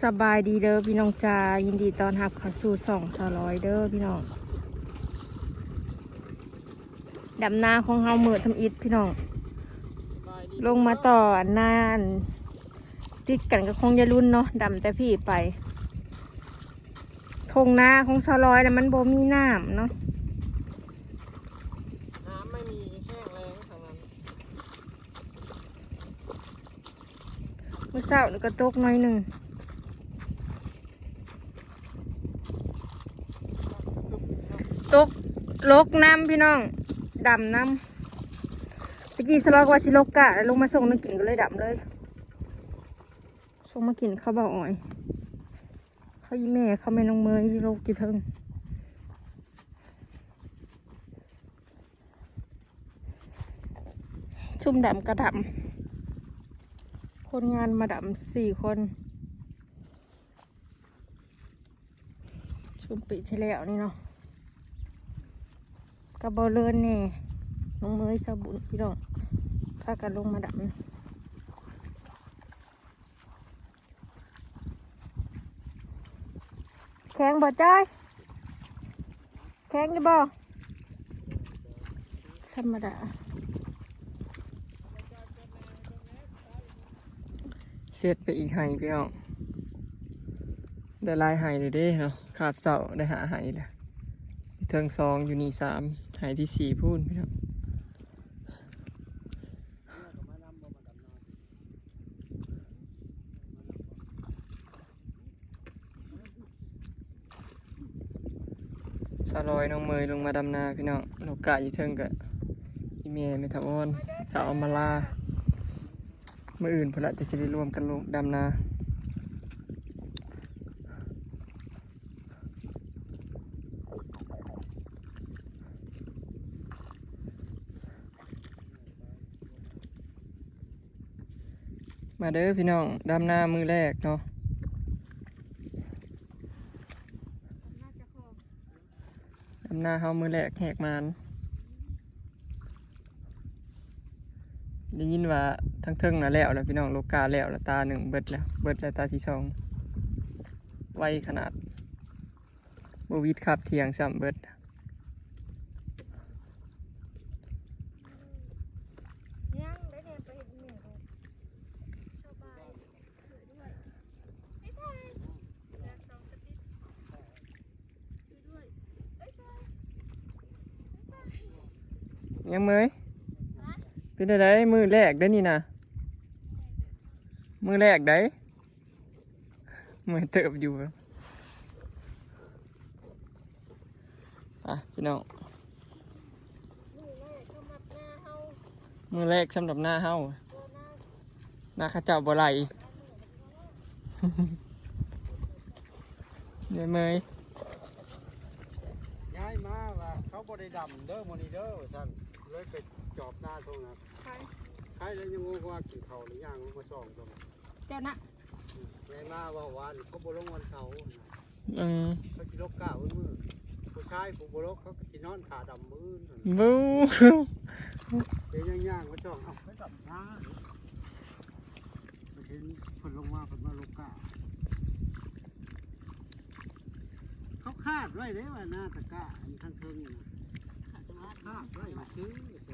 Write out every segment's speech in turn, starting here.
ສະບາຍດີເດີພີ່ນ້ອງຈ້າ ຍິນດີຕ້ອນຮັບເຂົ້າສູ່ຊ່ອງສາວລອຍເດີພີ່ນ້ອງ. ດຳນາຂອງເຮົາມື້ທຳອິດພີ່ນ້ອງ ລົງມາຕໍ່ອັນນາອັນຕິດກັນກັບຂອງຍາຍລຸນເນາະ ດຳແຕ່ພີ້ໄປ. ທົ່ງນາຂອງສາວລອຍນະມັນບໍ່ມີນ້ຳເນາະ ນ້ຳໄມ່ມີ ແຫ້ງແລ້ງທັງນັ້ນ. ມື້ເຊົ້ານີ້ກໍຕົກໜ້ອຍໜຶ່ງ ຕົກລົກນຳພີ່ນ້ອງ ດຳນຳ. ຕະກີ້ສາວລອຍວ່າຊິລົກກະ ລົງມາສົ່ງແນວກິນກໍເລີຍດຳເລີຍ ສົ່ງມາກິນເຂົ້າເບົາອອຍ ເຂົ້າອີ່ແມ່ ເຂົ້າແມ່ນ້ອງເມຍ ລົກຢູ່ເທິງ. ຊຸມດຳກະດຳ ຄົນງານມາດຳສີ່ຄົນ ຊຸມປີທີ່ແລ້ວນີ້ເນາະ ກັບເບົາເລີນແດ່ ນ້ອງເມຍ ສາວບຸນ ພີ່ນ້ອງ ພາກັນລົງມາດຳ. ແຂງບໍ່ຈ້ອຍ? ແຂງຢູ່ບໍ່? ທຳມະດາ. ເສັດໄປອີກໄຮ່ພີ່ນ້ອງ ໄດ້ຫຼາຍໄຮ່ເລີຍເດ້ເນາະ ຄາບເຊົ້າໄດ້ຫ້າໄຮ່ແລ້ວ ເທິງສອງ ຢູ່ນີ້ສາມ ໄຮ່ທີສີ່ພຸ້ນພີ່ນ້ອງ. ສາວລອຍ ນ້ອງເມຍລົງມາດຳນາພີ່ນ້ອງ ໂລກະຢູ່ເທິງກະ ອີ່ແມ່ ແມ່ຖາວອນ ສາວອຳມາລາ. ມື້ອື່ນພຸ້ນລະ ຈະ ຈະໄດ້ລວມກັນລົງດຳນາ. ມາເດີພີ່ນ້ອງ ດຳນາມື້ແລກເນາະ ດຳນາເຮົາມື້ແລກແຫກໝານ. ໄດ້ຍິນວ່າທາງເທິງນະແລ້ວແລ້ວພີ່ນ້ອງ ໂລກາແລ້ວແລ້ວ ຕາໜຶ່ງເບິດແລ້ວ ເບິດແລ້ວຕາທີສອງ ໄວຂະໜາດ. ບໍ່ຫວິດຄາບທ່ຽງຊ້ຳເບິດ ຍັງໄດ້ແນມໄປເຮັດອີ່ຫຍັງ ສະບາຍ ຍັງເມີຍ ເປັນຈັ່ງໃດ? ມື້ແລກເດ້ນີ້ນະ ມື້ແລກໃດ. ເມື່ອຍເຕີບຢູ່ ໄປພີ່ນ້ອງ ມື້ແລກສຳລັບນາເຮົາ ມື້ແລກສຳລັບນາເຮົາ ນາເຂົາເຈົ້າບໍ່ໄຫຼ ເມື່ອຍ ຍ້າຍມາວ່າເຂົາບໍ່ໄດ້ດຳເດີມື້ນີ້ເດີ ວ່າຊັ້ນ ເລີຍໄປຈອບນາຊ່ວງນັ້ນ ໃຄ ໃຄແລ້ວຍັງວ່າກິນເຂົ້າແລ້ວຍ່າງລົງມາຊ່ອງ ເຈົ້ານະ ແມ່ນວ່າ ວ່າວານເຂົາບໍ່ລົງວັນເສົາ ອືມ ເຂົາຊິລົກກ້າມື້ ຜູ້ຊາຍຜູ້ບໍ່ລົກ ເຂົາກໍຊິນອນຖ້າດຳມື້ອື່ນ ເປັນຫຍັງຍ່າງມາຈ້ອງ ເອົາໄປດຳນາ ເຫັນເພິ່ນລົງມາ ເພິ່ນມາລົກກ້າ ເຂົາຄາດໄວ້ເດ້ວ່າໜ້າຕະກ້າ ອັນທາງເທິງນີ້ນະ ຄາດໄວ້ຄື ເ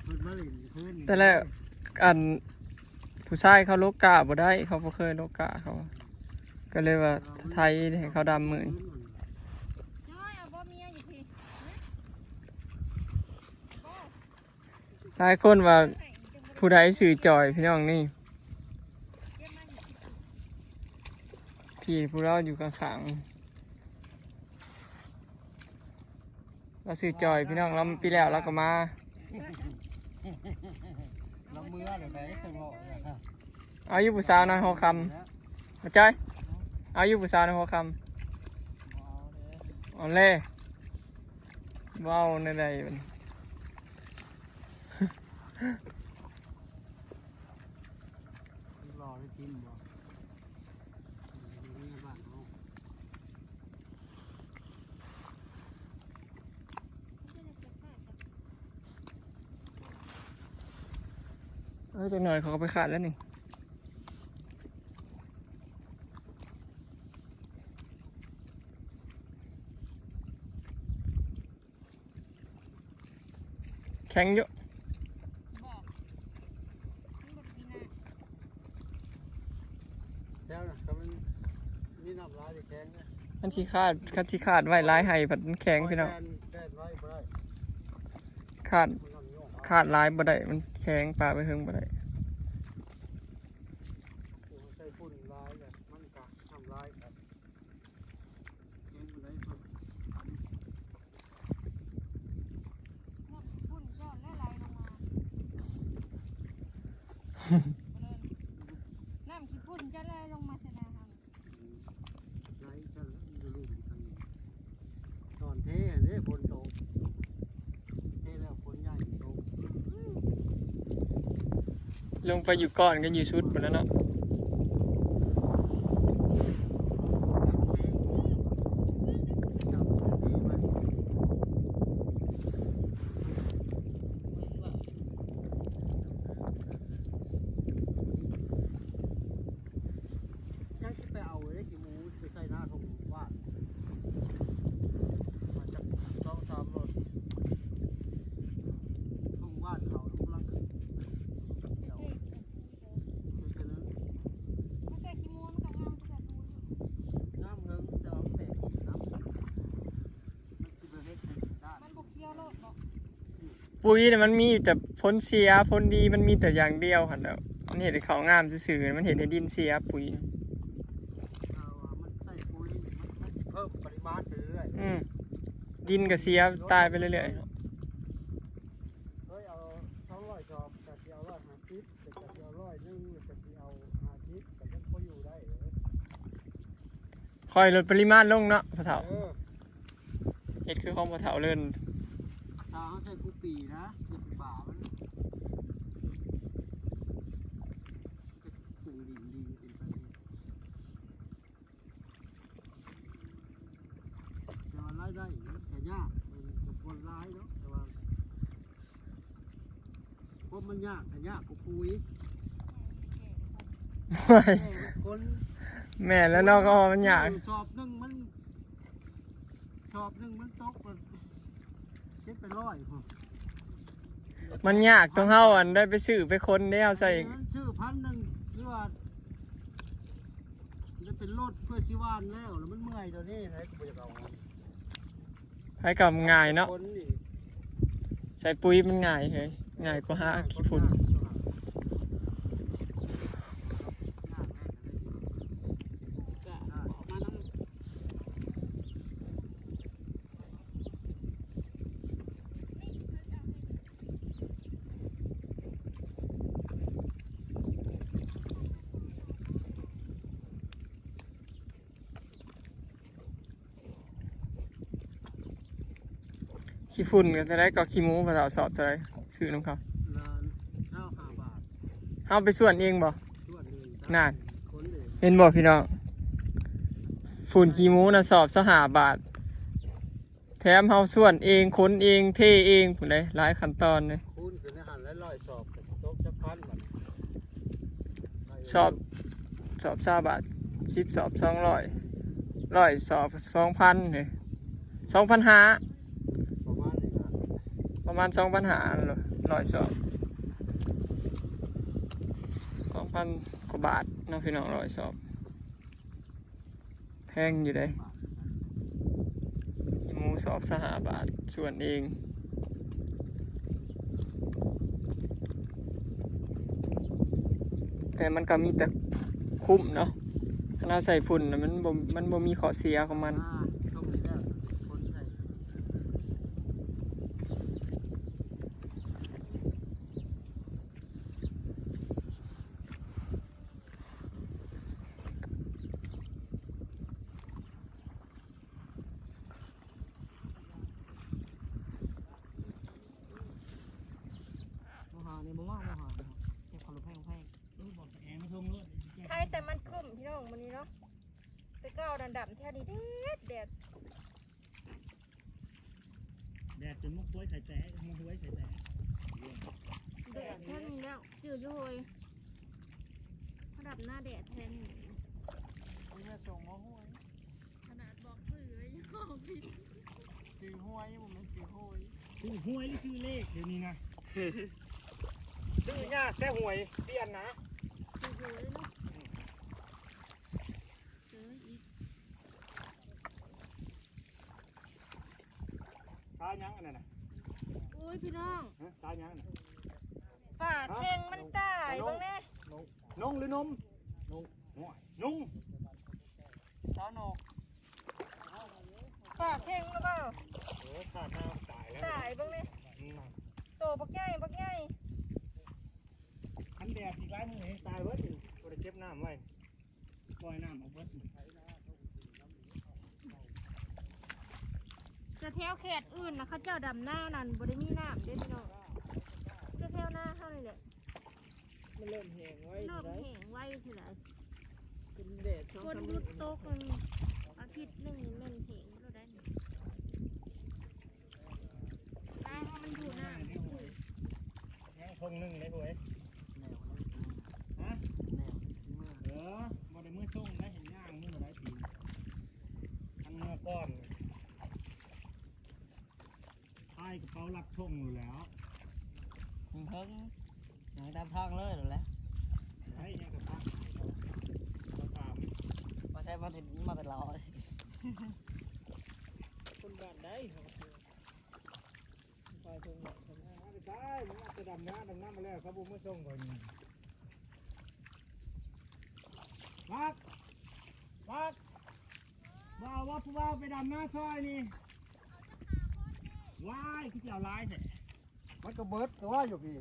ພິ່ນມາຫຼິ້ນຄືນ ແຕ່ແລ້ວ ອັນ ຜູ້ຊາຍເຂົາລົກກ້າບໍ່ໄດ້ ເຂົາບໍ່ເຄີຍລົກກ້າ ເຂົາກໍເລີຍວ່າໄທໃຫ້ເຂົາດຳມື້ນີ້ ຫຼາຍຄົນວ່າຜູ້ໃດຊື່ຈອຍ ພີ່ນ້ອງນີ້ ພີ່ຜູ້ລາວຢູ່ຂ້າງໆ ລາວຊື່ຈອຍ ພີ່ນ້ອງ ລາວປີແລ້ວລາວກໍມາ ລາວເມືອແລ້ວໃດ ເອົາຢູ່ຜູ້ສາວນາຫໍຄຳ ເອົາໃຈ ເອົາຢູ່ຜູ້ສາວນາຫໍຄຳ ເອົາແລ້ວ ເວົ້າແນວໃດບັດນີ້ ລໍໄດ້ກິນບໍ່? ເອີ ຈັກໜ້ອຍເຂົາກໍໄປຂາດແລ້ວນີ້. ແຂງຢູ່ ບໍ່ ມັນບໍ່ໄດ້ມີນ້ຳ ແຖວນະ ຖ້າມັນມີນ້ຳຫຼາຍຈະແຂງເດ້ ມັນຊິຄາດ ຄັນຊິຄາດໄວ້ຫຼາຍໄຮ່ພັດມັນແຂງພີ່ນ້ອງ ແລ່ນ ແລ່ນໄວບໍ່ໄດ້ ຄາດ ມັນນ້ຳຍ້ອງ ຄາດຫຼາຍບໍ່ໄດ້ ມັນແຂງ ປະໄວ້ເທິງບໍ່ໄດ້ ໂອ້ ໃສ່ຝຸ່ນຫຼາຍແລ້ວ ມັນກະນ້ຳຫຼາຍກະແຂງບໍ່ໄດ້ ຝຸ່ນຍ້ອນແລ້ວໄຫຼລົງມາ ນ້ຳຂີ້ຝຸ່ນຈະໄຫຼລົງມາໃສ່ນາເຮົາ ໄຫຼຊັ້ນແລ້ວ ມັນກໍລົງທາງນີ້ ຕອນເທເດ້ ຝົນຕົກ ເທແລ້ວຝົນໃຫຍ່ຕົກ ລົງໄປຢູ່ກ່ອນກັນຢູ່ສຸດພຸ້ນແລ້ວເນາະ. ຍັງຊິໄປເອົາເດ້ຂີ້ໝູ ຊິໄປໃສ່ນາຂອງຫວານ ມາຈັກສອງສາມລົດ ຂອງຫວານເຂົາລູກລະດຽວ ຄືກັນເລີຍ ມັນແຕ່ຂີ້ໝູ ມັນກໍງາມຄືກັນຢູ່ ງາມເຖິງ ແຕ່ວ່າມັນແປກກິນນຳ ມັນຊິບໍ່ເຮັດໃຫ້ກິນດ້ານ ມັນບໍ່ຂຽວໂລດເນາະ. ປຸ໋ຍນີ້ມັນມີແຕ່ຜົນເສຍ ຜົນດີມັນມີແຕ່ຢ່າງດຽວຫັ້ນແຫຼະ ມັນເຮັດໃຫ້ເຂົ້າງາມຊື່ໆ ມັນເຮັດໃຫ້ດິນເສຍປຸ໋ຍ ຖ້າວ່າມັນໃສ່ປຸ໋ຍ ມັນ ມັນຊິເພີ່ມປະລິມານໄປເລື້ອຍໆ ອືມ ດິນກໍເສຍຕາຍໄປເລື້ອຍໆ ເຄີຍເອົາສອງຮ້ອຍຊອບ ກໍຊິເອົາຮ້ອຍຫ້າສິບ ກໍຊິເອົາຮ້ອຍໜຶ່ງ ກໍຊິເອົາຫ້າສິບ ກໍຍັງພໍຢູ່ໄດ້. ຄ່ອຍລົດປະລິມານລົງເນາະພໍ່ເຖົ້າ ເອີ ເຮັດຄືຂອງພໍ່ເຖົ້າເລີຍ ຖ້າເຮົາໃສ່ຄູ່ປີນະ ຢ່າໄປບາມັນ ກໍປຸງດິນດີຂຶ້ນໄປ ແຕ່ວ່າລາຍໄດ້ມັນກໍຍາກ ມັນກໍບໍ່ຫຼາຍເນາະ ແຕ່ວ່າ ຄວາມມັນຍາກກໍຍາກກວ່າປຸ໋ຍ ໂອ້ຍ ແຕ່ຄົນ ແມ່ນແລ້ວເນາະ ກໍວ່າມັນຍາກ ເອີ ຊອບໜຶ່ງມັນ ຊອບໜຶ່ງມັນຕົກເຈັດແປດຮ້ອຍພຸ້ນ ມັນຍາກຕົງເຮົາອັນໄດ້ໄປຊື້ໄປຂົນເດ້ ເຮົາໃສ່ ເອີ ຊື້ພັນໜຶ່ງ ຫຼືວ່າໄດ້ເປັນລົດເພື່ອຊິຫວ່ານແລ້ວ ແລ້ວມັນເມື່ອຍຕົວນີ້ ໃຜກໍບໍ່ຢາກເອົາ. ໃຜກໍງ່າຍເນາະ ໃສ່ປຸ໋ຍມັນງ່າຍເຮີ້ຍ ງ່າຍກວ່າຫາຂີ້ຝຸ່ນ ຂີ້ຝຸ່ນກໍເທົ່າໃດ ກໍຂີ້ໝູ ພໍ່ເຖົ້າ ຊອບເທົ່າໃດ ຊື້ນຳເຂົາ ລະຊາວຫ້າບາດ ເຮົາໄປສວນເອງບໍ່ ສວນເອງ ນັ້ນ ເຫັນບໍ່ພີ່ນ້ອງ ຝຸ່ນຂີ້ໝູນະ ຊອບຊາວຫ້າບາດ ແຖມເຮົາສວນເອງ ຂົນເອງ ເທເອງພຸ້ນເດ້ ຫຼາຍຂັ້ນຕອນເດ້ ຄູນຂຶ້ນໃນຫັ້ນແຫຼະ ຮ້ອຍຊອບ ຕົກຈັກພັນບາດ ຊອບ ຊອບຊາວບາດ ສິບຊອບສອງຮ້ອຍ ຮ້ອຍຊອບສອງພັນເດ້ ສອງພັນຫ້າ ປະມານນີ້ລະ ປະມານສອງພັນຫ້າ ຮ້ອຍຊອບ ສອງພັນກວ່າບາດເນາະ ພີ່ນ້ອງ ຮ້ອຍຊອບ. ແພງຢູ່ເດ້ ຂີ້ໝູຊອບຊາວຫ້າບາດ ສວນເອງ ແຕ່ມັນກໍມີແຕ່ຄຸ້ມເນາະ ຄັນເຮົາໃສ່ຝຸ່ນນະ ມັນບໍ່ ມັນບໍ່ມີຂໍ້ເສຍຂອງມັນ. ບໍ່ຫານີ້ບໍ່ວ່າ ບໍ່ຫາ ເກັບເຂົ້າລົດແພງໆ ໃຄແຕ່ມັນຄຶ້ມພີ່ນ້ອງມື້ນີ້ເນາະ ແຕ່ເກົ່ານັ້ນດຳແຖວນີ້ແດດ ແດດ ແດດຈົນໝົກໂຄຍໄຂ່ແຕກ ໝົກໂຄຍໄຂ່ແຕກ ແດດແຖວນີ້ແລ້ວ ຈື່ຢູ່ເຮີຍ ເຂົາດຳໜ້າແດດແຖວນີ້ ມີແຕ່ສົ່ງມາຫ້ວຍ ຂະໜາດບອກຊື່ໄວ້ຍັງບອກຜິດ ຊື່ຫ້ວຍ ບໍ່ແມ່ນຊື່ໂຫຍ. ຖືກຫວຍຫຼືຖືກເລກດຽວນີ້ນະ? ຊື້ຍາກແຕ່ຫວຍປ່ຽນນະ. ຖືກຫວຍເນາະ. ເອີ ອີກ ຊາຫຍັງອັນນັ້ນນະ? ໂອ້ຍ ພີ່ນ້ອງ ຮະ? ຊາຫຍັງນະ? ປາເຄັງມັນຕາຍ ເບິ່ງແດ່. ນົງ ນົງ ນົງຫຼືນົມ? ນົງ ໂອ້ຍ ນຸງ ສາວນົງ. ປາເຄັງຫຼືເປົ່າ? ເອີ ຂາດນ້ຳຕາຍແລ້ວ ຕາຍເບິ່ງນີ້. ອືມ ໂຕບັກໃຫຍ່ ບັກໃຫຍ່. ຄັນແດດອີກຫຼາຍມື້ນີ້ຕາຍເບິດນີ້ ບໍ່ໄດ້ເກັບນ້ຳໄວ້ ປ່ອຍນ້ຳອອກເບິດ. ແຕ່ແຖວເຂດອື່ນນະ ເຂົາເຈົ້າດຳນານັ້ນບໍ່ໄດ້ມີນ້ຳເດ້ພີ່ນ້ອງ ແຕ່ແຖວນາເຮົານີ້ແຫຼະ. ມັນເລີ່ມແຫ້ງໄວ ເລີ່ມແຫ້ງໄວເທື່ອໃດ. ເປັນແດດສອງສາມມື້ ຝົນຢຸດຕົກ ອາທິດໜຶ່ງແມ່ນແຫ້ງແລ້ວໄດ໋. ນາເຮົາມັນຢູ່ນາ ຍັງທົ່ງໜຶ່ງເລີຍເວີຍ. ແນວ ຮະ? ແນວ ເອີ ບໍ່ໄດ້ເມືອສົ່ງໄດ້ ເຫັນຍ່າງມືໄດ້ປີ ທັງເມືອກ່ອນ. ພາຍກະເປົາລັກທົ່ງຢູ່ແລ້ວ ເທິງໆ ຍັງຕາມທາງເລີຍແຫຼະ. ໄດ້ຍັງກະພັກ ມາຖາມ ມາໃຊ້ມາເຫັນມາແຕ່ລາວ ຄົນບ້ານໃດ ພາຍເທິງ ມາແຕ່ໃສ ມາແຕ່ດຳນາ ດຳນາມາແລ້ວ ເຂົາບໍ່ມາສົ່ງຂ້ອຍນີ້. ປັກ ປັກ ວ່າ ວ່າຜູ້ບ່າວໄປດຳນາຊ່ອຍນີ້. ວ້າຍ ຄືຊິເອົາຫຼາຍແທ້. ມັນກະເບິດ ກະວ່າຢູ່ພີ້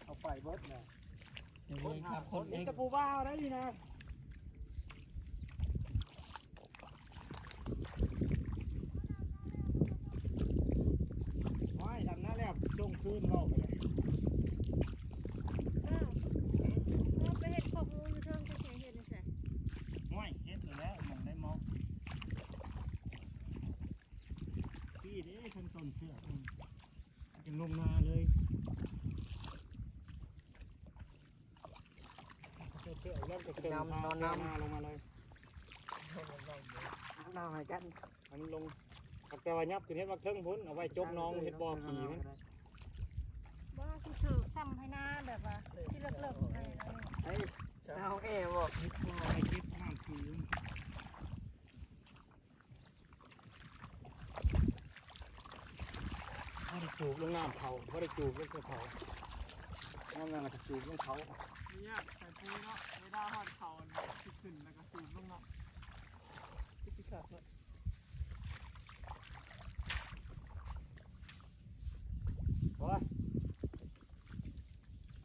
ເອົາໄປເບິດແລ້ວ. ຄົນຫາຄົນ ມີແຕ່ຜູ້ບ່າວໄດ໋ນີ້ນະ. ໂອ້ຍ ດຳນາແລ້ວສົ່ງຄືນ ເວົ້າໄປເລີຍ. ເອີ ເຮົາໄປເຮັດຄອກໝູຢູ່ເທິງ ເຈົ້າຊິເຮັດໃນໃສ? ໂອ້ຍ ເຮັດແລ້ວ ໝ່ອງໃດເໝາະ ພີ້ເດ້ ຄັນຕົ້ນເຊືອກ ຈຶ່ງລົງນາເລີຍ. ເຊືອກ ເຊືອກ ນອນນຳ ນອນນຳ ລົງມາເລີຍ ນອນນຳໃຫ້ກັນ. ອັນລົງ ແຕ່ວ່າຫຍັບຂຶ້ນເຮັດບັກເທິງພຸ້ນ ເອົາໄວ້ຈົກໜອງ ເຮັດບໍ່ຂີ້ມັນ. ບໍ່ ຊິຖືກຊ້ຳໃຫ້ນາ ແບບວ່າຊິເລິກໆ ເອີ ເອົາແອບໍ່? ເກັບນ້ຳຂີ້. ບໍ່ໄດ້ຈູບລົງນ້ຳເຂົາ ບໍ່ໄດ້ຈູບລົງເຂົາ ນ້ຳນັ້ນກະຈູບລົງເຂົາ. ນີ້ໃສ່ປຸ໋ຍເນາະ ເວລາຮອດເຂົາ ຊິຂຶ້ນແລ້ວກະຈູບລົງເນາະ ຄືຊິຄັກເນາະ. ໂອ້ຍ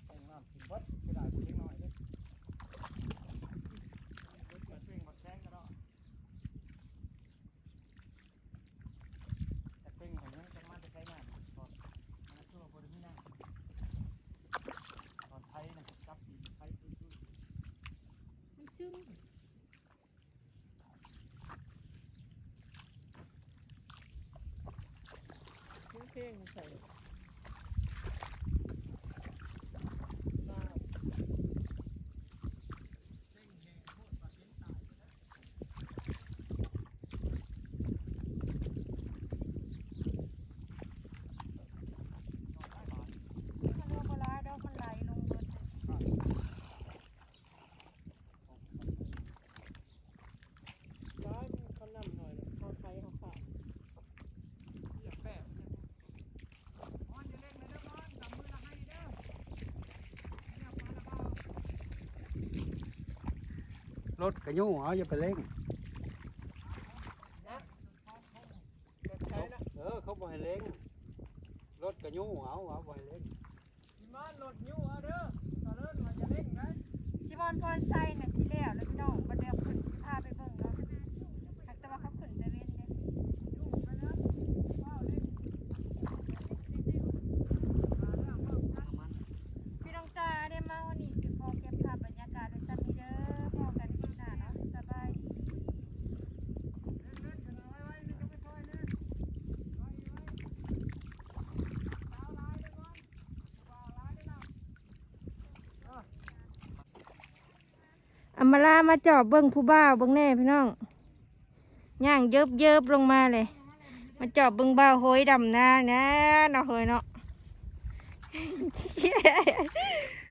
ແຕ່ງນ້ຳກິນເບິດ ເສຍດາຍຜູ້ເດັກນ້ອຍເດ້ ເບິດເກີດເປັນບັກແຊງກະດອກ. ແຕ່ເປັນກະຍັງຈັກມາແຕ່ໃສນ້ຳ ຕອນນັ້ນຄືວ່າບໍ່ໄດ້ມີນ້ຳ ຕອນໄຖນະ ຈັບປີນໄຖ ມັນຊຶ້ງ. ເພງໃສ່ ມັນບໍ່ຫຼາຍດອກ ມັນໄຫຼລົງເບິດ. ລົດກະຍູ້ເອົາ ຢ່າໄປເລັ່ງ. ເອີ ເຂົາບໍ່ໃຫ້ເລັ່ງ ລົດກະຍູ້ເອົາ ເອົາ ບໍ່ໃຫ້ເລັ່ງ. ທີ່ມາລົດຍູ້ເອົາເດີ ຕະເລີນວ່າຢ່າເລັ່ງໄດ໋. ຊິມອນພອນໄຊນະ ຊິແລ້ວແລ້ວພີ່ນ້ອງ ບັດດຽວຂຶ້ນຊິພາໄປເບິ່ງເນາະ ຫາກແຕ່ວ່າເຂົາຂຶ້ນແຕ່ເວັນເດ້. ຍູ້ໄປເດີ ຟ້າວເລັ່ງ. ມາແລ້ວ ມາແລ້ວ ພີ່ນ້ອງຈ໋າ ໄດ້ມາຮອດນີ້ ຊິຂໍເກັບພາບບັນຍາກາດໄວ້ຊ່ຳນີ້ເດີ ພໍ້ກັນຄລິບໜ້າເນາະ ສະບາຍດີ. ອຳມາລາມາຈອບເບິ່ງຜູ້ບ່າວເບິ່ງແດ່ພີ່ນ້ອງ ຍ່າງເຢິບໆລົງມາເລີຍ. ມາຈອບເບິ່ງບ່າວໂຮຍດຳນາແດ່ເນາະ ໂຮຍເນາະ.